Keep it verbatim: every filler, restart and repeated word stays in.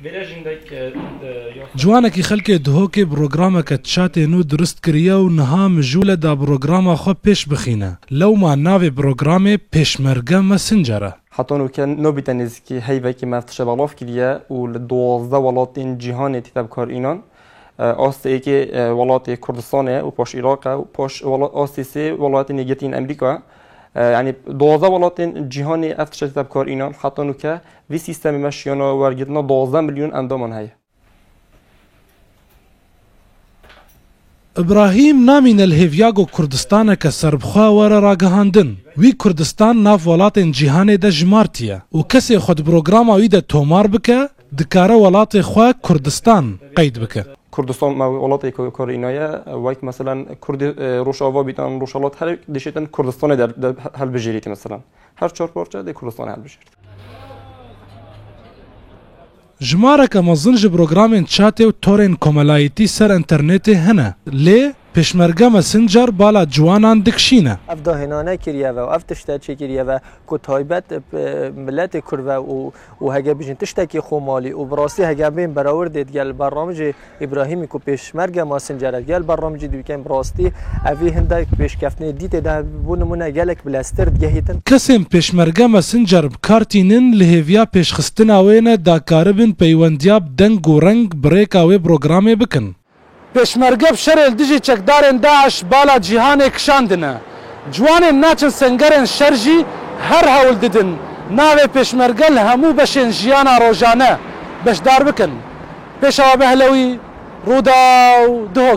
Vêre jî hindek, e, e, yas- Ciwanekî xelkê Dihokê programeke çatê nû dirust kiriye û niha mijûl e da programa xwe pêş bixîne. Lewma navê programê Pêşmerge Messenger e. Heta nûke nobîte nêzîkî heyvekî me ev tişe belav kiriye û li duwazdeh welatên cîhanê tîte bi kar înan. E, astê êkê, e, welatê Kurdistanê û paş Iraq e û paş wela-, astê sê welatên Yekgirtî yên Amerîka. E, yanî duwazdeh welatên cîhanê ev tişe tîte bi kar înan. Heta nûke vî sîstemê me şiyana wergirtina duwazdeh milyon endaman heye. Îbrahîm namîne li hêviya ku Kurdistaneke serbixwe were ragihandin. Wî Kurdistan nav welatên cîhanê de jimartiye û kesê xwe di programa wî de tomar bike, dikare welatê xwe Kurdistan qeyd bike. Kurdistan me welatê ku kar înaye, wek meselen Kurdê, e, Rojava bîtan, Rojhilat her dişêtin Kurdistanê de, de helbijêrîtî meselen. Her çar parçe dê Kurdistanê helbijêrît. Jimareke mezin ji programên çatê û torên komelayîtî ser înternetê hene, lê Pêşmerge Messenger bala ciwanan dikişîne. Ev dahênane kiriye ve û ev tişte çêkiriye ve ku taybet, e, miletê Kurd ve û, û hege bijîn tiştekî xwemalî û bi rastî hege bên berawir dê digel bernamijê Îbrahîmî ku Pêşmerge Messenger e, digel bernamijî dibîkin bi rastî evî hindek pêşkeftinê dîtê de bo nimûne gelek bileztir digehîtin. Kesên Pêşmerge Messenger bi kar tînin li hêviya pêşxistina wê ne da karibin peywendiya bi deng û reng bi rêka wê programê bikin. Pêşmerge bi şerê li dijî çekdarên DAIŞ bala cîhanê kişandine. Ciwanên naçin sengerên şer jî her hewl didin navê Pêşmerge li hemû beşên jiyana rojane beşdar bikin. Pêşawa Behlewî, Rûdaw, Duhok.